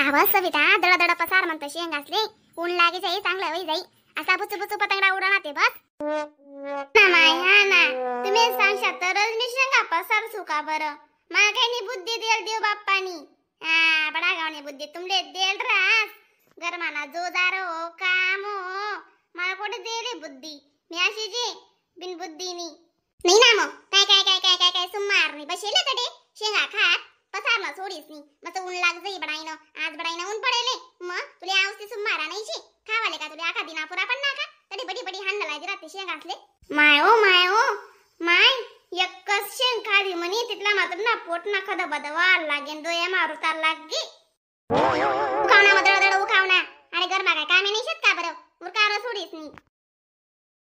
आवाज सविता दडा दडा पसार म्हणतो शेंगासले ऊन लागे जाई चांगलं होई जाई असा बुचू बुचू पतंगडा उडवणार ते बस ना माय. हा ना तुम्ही सांगशा तरच मी शेंगा पसार सुका बरं. मला काही बुद्धी देल देव बाप्पानी. हा बडा गावनी बुद्धी तुमले देल रास गरमाना जोदार हो काम हो मला कोठे देले बुद्धी. मी अशी जे बिनबुद्धीनी नाही ना मग काय काय काय काय काय काय सुमार नाही बसेले तडे शेंगा खात पसार सोडीस नी मस्त ऊन लाग जाई बडाईनं. आज बडाईनं ऊन पडेले मग तुले आवसी सुमारा नाही शे खावाले का तुले आखा दिना पुरा पण नाका तडी बडी बडी हान लाजी राहते शेंगा असले. My oh my oh my एकच शेंग खाली म्हणी तिथला मात्र ना पोट ना खद बदवा लागेन डोया मारुतार लागी उखावना मग दड दड उखावना. आणि गरमा काय कामे नाही शेत का बरं उरकार सोडीस नी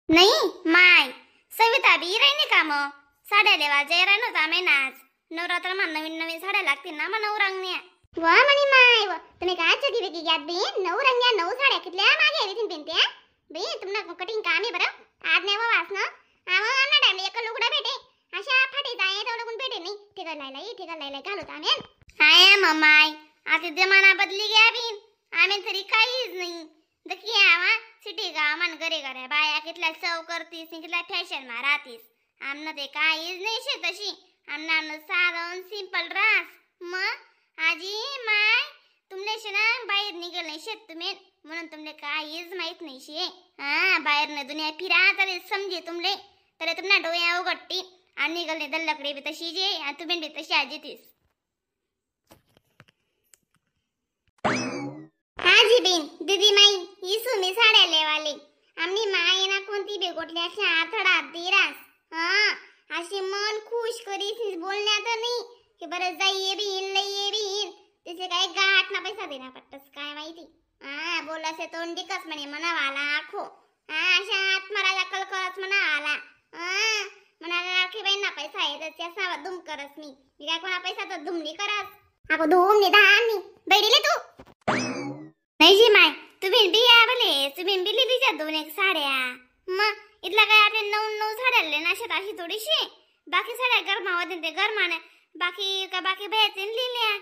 नाही माय. सविता बी राहिने का मग साड्या लेवा जय राहिनो आम्ही नाच नवरात्र मा नवीन नवीन साड्या लागतील ना मग नऊ रंगण्या. वा म्हणे माय व तुम्ही काय चगी बेगी घ्यात बी नऊ रंग्या नऊ साड्या कितल्या मागे येतील पिंत्या बी तुम्हाला कठीण काम आहे बरं. आज नाही वास ना आवा ना टाइम एक लुगडा भेटे अशा फाटी जाय तेवढं कोण भेटे नाही ठिकाण लायला ठिकाण लायला घालत आम्ही. हाय ममाय आता जमाना बदली गया बिन आम्ही तरी काहीच नाही दकी आवा सिटी गाव मन घरे घरे बाया कितल्या चव करतीस कितल्या फॅशन मा राहतीस. आमनं ते काहीच नाही शे तशी आमनं आमनं साधं सिंपल रास. मग आजी माय तुमले शे ना बाहेर निघेल नाही शेत तुम्ही म्हणून तुमले काहीच माहित नाही शे. हा बाहेर न दुनिया फिरा तरी समजे तुमले तर तुम्हाला डोळ्या उघडती आणि निघल नाही दल्लकडे बी तशी जे आणि तुम्ही बी तशी आजी तीस. आजी बेन दीदी माई इसू मी साड्या लेवाले आमनी माय ना कोणती बेगोटल्या अशा आथडा दिरास. हा अशी मन खुश करीस बोलण्यात नाही की बरं जाई बीन लई बीन तिचे काय गाठ ना पैसा देना पटस काय माहिती. हा बोलासे तोंडी कस म्हणे मनावाला आखो. हा अशा आत्मराजा कलकलच म्हणा आला. हा म्हणाला लाडकी बाई ना पैसा येत त्या सावा धूम करस मी मी काय कोणा पैसा तर धुमनी करस. अगो धूम नि धाम बैडीले तू नाही जी माय तुम्ही बी या भले तुम्ही बी लिहिली जा दोन एक साड्या. मग इथला काय आपले नऊ नऊ साड्या आणले ना शेत अशी थोडीशी बाकी साड्या गरमावते ते गरमाने बाकी का बाकी बायाचे लिहिल्या.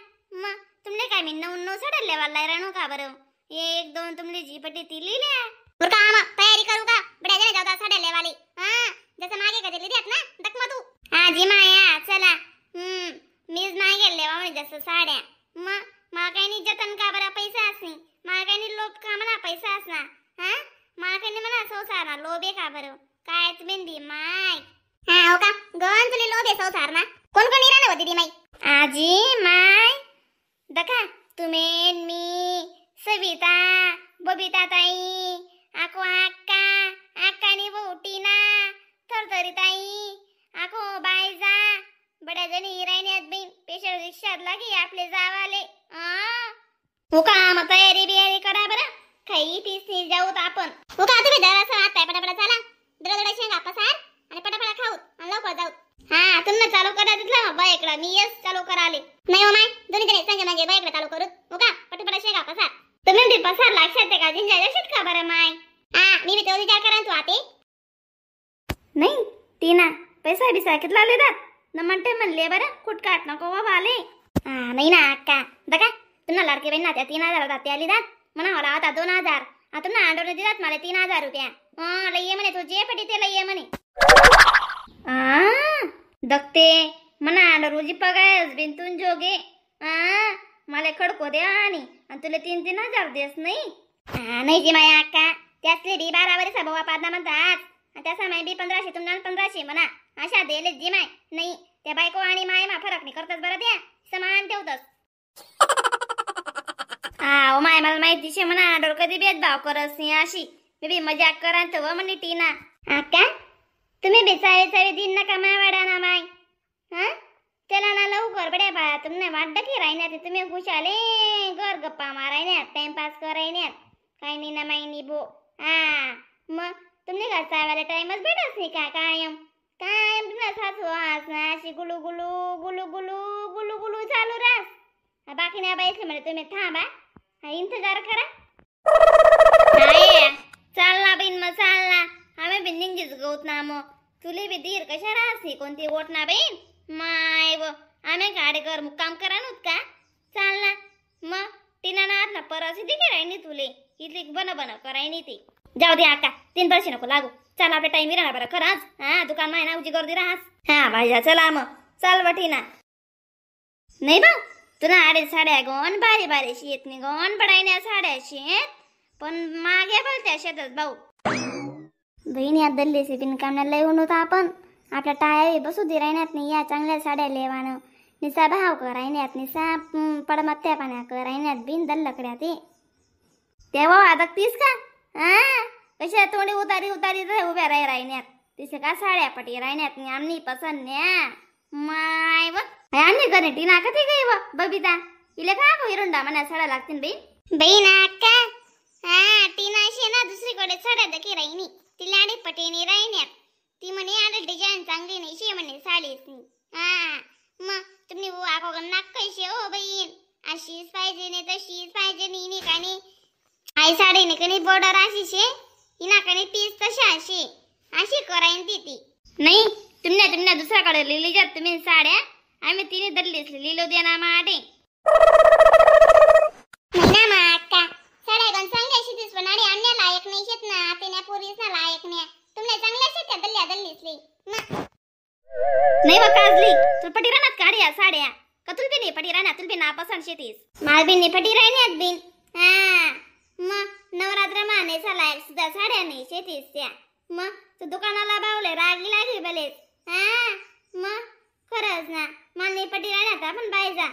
मग तुमले काय मी नऊ नऊ साड्या लेवायला राहणू का बरं एक दोन तुमले जी पटी ती लिहिल्या. बरं का मग तयारी करू का बड्या जण जाऊ साड्या लेवाले. हा जसं मागे कधी लिहिल्यात ना दकमा तू. हा जी माया चला मीच मागे लेवा म्हणजे जसं साड्या. मग मला काही नाही जतन का बरं पैसा असणे मला काही नाही लोभ का म्हणा पैसा असणार. हा मला काही नाही म्हणा संसार ना लोभ आहे का बरं कायच मेहंदी माय. हा हो का गण तुले लोभ आहे संसार ना कोण कोण निरा ना दीदी माई. आजी माय दखा तुम्ही मी सविता बबिता ताई आको आक्का आक्कानी बोटीना थरथरी ताई आको बायजा बड्या जणी राहिण्यात बी पेशल रिक्षात लागी आपले जावाले. हो का मग तयारी बियारी करा बरं काही पीस जाऊत आपण. हो का तुम्ही जरासं आता पटापटा चला दडा दडा शेंगा पसार आणि पटापटा खाऊ आणि लवकर जाऊ. हा तुम्ही चालू करा तिथला मग बाईकडं मी यस चालू कराले. नाही हो my दोन्ही जणी संग म्हणजे बाईकडे चालू करू. हो का पटापटा शेंगा पसार तुम्ही बी पसार लक्षात आहे का जिंजा लक्षात का बरं माय. हा मी बी तो विचार करा तू आते नाही टीना पैसा बिसा कितला लेतात न म्हणते म्हणले बरं कुटकाट नको बाबा आले. हा नाही ना अक्का बघा तुम्हाला लाडके बहीण ना त्या 3000 त्या लिहितात म्हणा मला आता 2000 आता तुम्हाला आंडोने दिलात मला 3000 रुपया. हा लई ये म्हणे तू जे पटी ते लई ये म्हणे. आ दखते म्हणा रोजी पगायस बिन तुन जोगे. आ मला खडको द्या आणि तुला 3-3 हजार देस नाही. हा नाही जी माया अक्का त्यासले बी 12 वरीसा बाबा पादना म्हणतात त्या समय बी 1500 तुम्हाला 1500 म्हणा अशा देले जी माय नाही त्या बायको आणि माय मा फरक नाही करतच बरं द्या समान ठेवतस. हा ओ my मला माहिती शे म्हणा डोर कधी भेदभाव करस नाही अशी मी बी मजाक करा तर म्हणे टीना. अक्का तुम्ही बी चावे चावे दिन नका माय ना माय. हा चला ना लवकर बड्या बाळा तुमने वाटत की राहण्यात तुम्ही खुशाले घर गप्पा मारायण्यात टाइमपास करायण्यात काही नाही ना माय नी बो. हा मग तुमने का चावायला टाइमच भेटत नाही का कायम कायम तुम्हाला सासू हास ना अशी गुलू गुलू गुलू गुलू गुलू गुलू चालू रास. बाकी नाही बाईसले म्हणजे तुम्ही थांबा हा इंतजार करा. चाल ना बिन मग चाल ना आम्ही बी निंगीच गवत ना मग तुले बी धीर कशा राहसी कोणती ओट ना बहीण माय व आम्ही गाडे कर मुक्काम करा नव्हत का चाल ना मग टीना ना ना परस दिखे राहिनी तुले इथली बन बन करायनी ती. जाऊ दे आका, तीन वर्षी नको लागू. चल आपल्या टाइम राहणार बरं खरंच. हा दुकान माय ना उजी गर्दी राहास. हा भाईजा चला मग चल बठीना. नाही भाऊ तुला आडे साड्या गोन भारी भारी शेत नि गोन बडायन्या साड्या शेत पण मागे बोलत्या शेतच भाऊ. बहीण या दल्लीसी बिनकामना लय ऊन होता आपण आपल्या टाया बसू दे राहण्यात नाही या चांगल्या साड्या लेवानं निसा भाव करायण्यात निसा पडमत्या पाण्या करायण्यात बिन दल्लकड्या ते तेव्हा आता तीस का हा कशा तोंडी उतारी उतारी उभ्या राही राहण्यात तिसे का साड्या पटी राहण्यात नाही आमनी पसंत न्या माय व आमनी गणे टीना का ते गई व बबिता इले का गो हिरुंडा मना साड्या लागतील बहीण. बहीण अक्का हा टीना अशी ना दुसरीकडे साड्या दखी राहिनी तिला आडे पटेनी राहण्यात ती म्हणे आडे डिझाईन चांगली नाही शे म्हणे साडीच नाही. हा मग तुम्ही आको नाक कैसे हो बहीण अशीच पाहिजे नाही तशीच पाहिजे नाही का नाही आई साडी नाही कणी बॉर्डर अशी शे हिना कणी पीस तशी अशी अशी करायन ती ती. नाही तुमच्या तुमच्या दुसऱ्याकडे लिहिली जात तुम्ही साड्या आम्ही तिने धरलीच लिहिलो दे ना माडे. नाही ना मा अक्का साड्या गण चांगल्या शेतीस पण आणि आमल्या लायक नाही शेत ना तिने पोरीस ना लायक नाही तुमल्या चांगल्या शेत्या दल्ल्या दल्लीसली. नाही बा काजली तू पटी रानात काढ्या साड्या का तुल बी नाही पटी रानात तुल बी ना पसंत शेतीस माल बी नाही पटी राहण्यात बिन. हा मग नवरात्र माने लायक सुद्धा साड्या नाही शेतीस त्या मग तू दुकानाला बावले रागी लागली भलेच. हा मग खरंच ना माल नाही पटी राहण्यात आपण बायजा.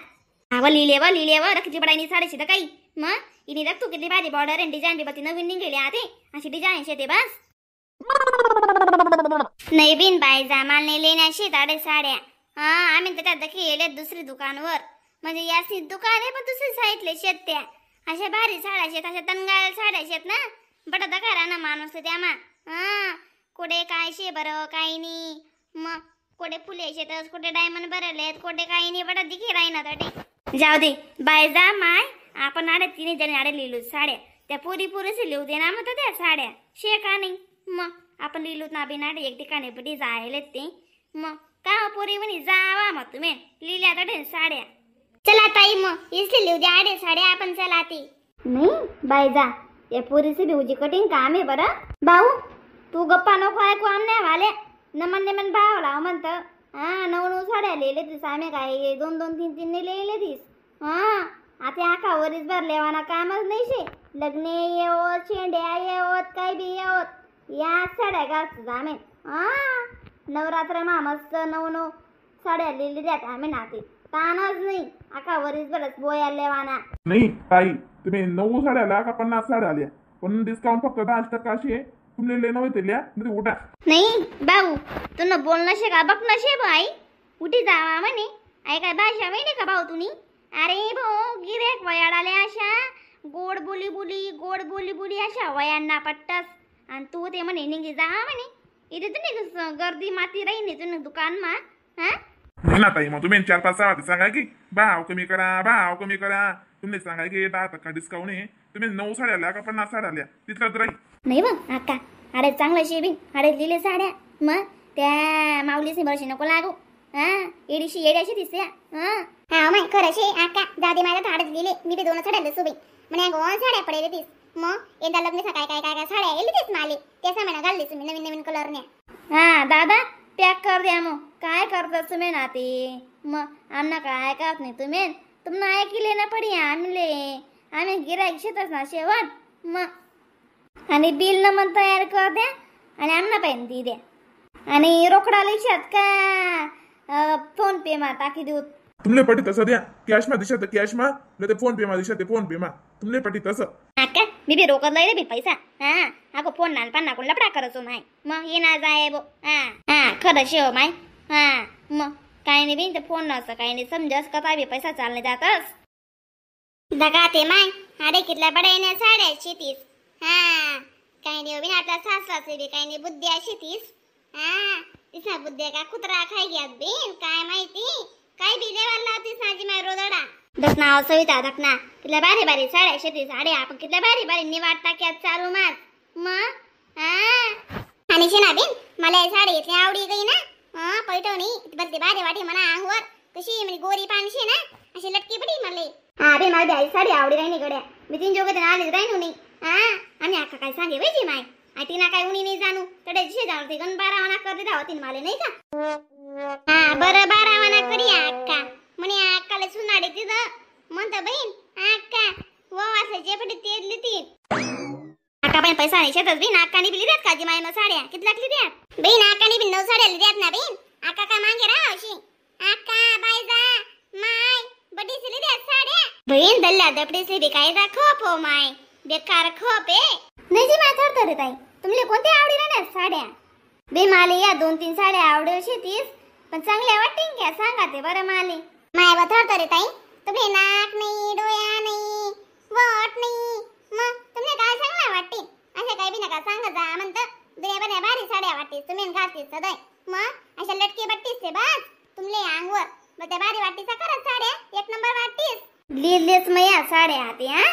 आवा लिहिले वा लिहिले वा रखची पडायनी साडे काही मग इनी रख तू किती भारी बॉर्डर आणि डिझाईन बी बती नवीन निघाली आते अशी डिझाईन शेते बस. नाही बिन बायजा माल नाही लेण्याशी साडे साड्या. हा आम्ही त्याच्यात दखी दुसरी दुकानवर म्हणजे यासी दुकान आहे पण दुसरी साईडले शेत त्या अशा भारी साड्या शेत अशा तनगाळ साड्या शेत ना बटा दखा ना माणूस त्यामा. हा कुठे काय शे बरं काही नाही मग कुठे फुले शेतच कुठे डायमंड भरलेत कुठे काही नाही बटा दिखी राहीना तटे. जाऊ दे बायजा माय आपण आडे तिन्ही जणी आडे लिहिलो साड्या त्या पुरी पुरीच लिहू दे ना मग त्या साड्या शे का नाही मग आपण लिहिलो ना बिनाडे एक ठिकाणी पटी जायले ते मग का पोरी म्हणे जावा मग तुम्ही लिहिल्या तडे साड्या. चला ताई मग इसले लिहू द्या आडे साड्या आपण चला ते. नाही बायजा या पोरीचे बी उजी कटिंग काम आहे बरं. भाऊ तू गप्पा नको ऐकू आमण्या वाल्या नमन नमन भाव लाव म्हणत. हा नऊ नऊ साड्या लिहिले तीस आम्ही काय दोन दोन तीन तीन लिहिले तीस. हा आता आखा वरीच भरलेवाना कामच नाही शे लग्ने येवत शेंड्या येवत काय बी येवत या साड्या घालतो आम्ही. हा नवरात्र मा मस्त नऊ नऊ साड्या लिहिली द्यात आम्ही नाते ताणच नाही आखा वरीच बरंच बोया लेवाना. नाही ताई तुम्ही 9 साड्या आल्या का 50 साड्या आल्या पण डिस्काउंट फक्त 10% अशी आहे तुमले लेणं होते लिया नाही उठा. नाही भाऊ तू न बोल नशे का बघ नशे भाई उठी जावा म्हणे आई काय भाषा माहिती का भाऊ तुम्ही. अरे भाऊ गिरेक वयाडाले अशा गोड बोली बोली गोड बोली बोली अशा वयांना पट्टस आणि तू ते म्हणे निघी जा म्हणे इथे तुम्ही गर्दी माती राही तुम्ही दुकान मा. हा नाही ना ताई मग तुम्ही 4-5 सहा सांगा की भाव कमी करा भाव कमी करा तुम्ही सांगा की 10% डिस्काउंट आहे तुम्ही 9 साड्या आल्या का 50 साड्या आल्या तिथलं तर राहील. नाही बघ अक्का अरे चांगलं शेबिन अरे लिहिले साड्या मग त्या माऊलीसनी भरशी नको लागू. हा एडीशी येडी अशी दिसते. हा हा मग खरं शे अक्का जाऊ दे माझ्या थाडच लिहिले मी बी 2 साड्या लसू बाई म्हणे गोन साड्या पडेल तीस मग यंदा लग्न काय काय काय काय साड्या येईल तीस माले त्यासा म्हणा घालली तुम्ही नवीन नवीन कलरने. हा दादा पॅक कर द्या मग काय करता तुम्ही ना ते मग आमना काय करत नाही तुम्ही तुम्हाला ऐकले ना पडी आमले आम्ही गिराईक शेतच ना शेवट मग आणि बिल न मन तयार कर द्या आणि आमना पाहिजे ती द्या आणि रोकडा लिशात का फोन पे मा टाकी देऊ. तुमले पटी तसं द्या कॅश मा दिशा कॅश मा नाही ते फोन पे मा दिशा ते फोन पे मा तुमले पटी तसं. अक्का मी बी रोकत लय रे बी पैसा. हा अगो फोन नान पान्ना कोण लपडा करतो माय मग ये ना जाय बो. हा हा खरं शेव माय. हा मग काही नाही बी ते फोन नसतं काही नाही समजस कथा बी पैसा चालणे जातस. दगा ते माय अरे कितल्या बडायने साड्या शेतीस. हा काही नाही बिन आपला सासवाचे बी काही नाही बुद्धी अशी तीस. हा तिसना बुद्धी का कुत्रा खाय घ्यात बिन काय माहिती काय बी देवाला लावतीस माझी माय रोदडा. दखना हो सविता दखना कितल्या भारी भारी साड्या शेती साड्या आपण कितल्या भारी भारी निवाट टाक्यात चालू मार मग. हा आणि शेना बिन मला ही साडी इतली आवडी गई ना. हा पैठणी बलते भारी वाटे म्हणा अंगवर कशी म्हणजे गोरी पानशे ना अशी लटकी पडी मला. हा बे मला बी I sari आवडी राहिनी गड्या. मी तीन जोगत आलेच राहिनो नाही. हा आणि आका काय सांगे बाई माय आटीना काय उणी नाही जाणू तडे शे जाणू ते गण 12 वाना कर देता होतीन माले नाही का? हा बरं, 12 वाना करी अक्का. म्हणे अक्काला सुनाडे तिथं म्हणतं बहीण अक्का व असं जे तेजली ती. आका पण पैसा नाही शेतच बी नाकानी बी लिहिल्यात काजी माय. मग साड्या किती लागली द्यात? बहीण आकाने बी 9 साड्या लिहिल्यात ना बहीण. आका काय मागे राहा अशी आका बायजा माय बडी सिली द्यात साड्या. बहीण दल्ल्या दपडीसली बी काय खोप हो माय, बेकार खोप ए. नाही जी माय थरथर रे ताई, तुमले कोणते आवडी राहणार साड्या? बे माले या 2-3 साड्या आवडे शेतीस, पण चांगल्या वाटतील क्या सांगा ते बरं माले. माय बा थरथर रे ताई, तुम्ही नाक नाही, डोया नाही, वट नाही, मग तुम्ही काय चांगला वाटते? अशा काही बी नका सांगा जा म्हणतं. दुनिया बन्या भारी साड्या वाटतेस तुम्ही घालतीस सदैव. मग अशा लटके बट्टीस ते बस तुमले अंगवर, मग त्या भारी वाटतीस खरंच साड्या एक नंबर वाटतीस. लिहिलेच मग या साड्या हाती. हा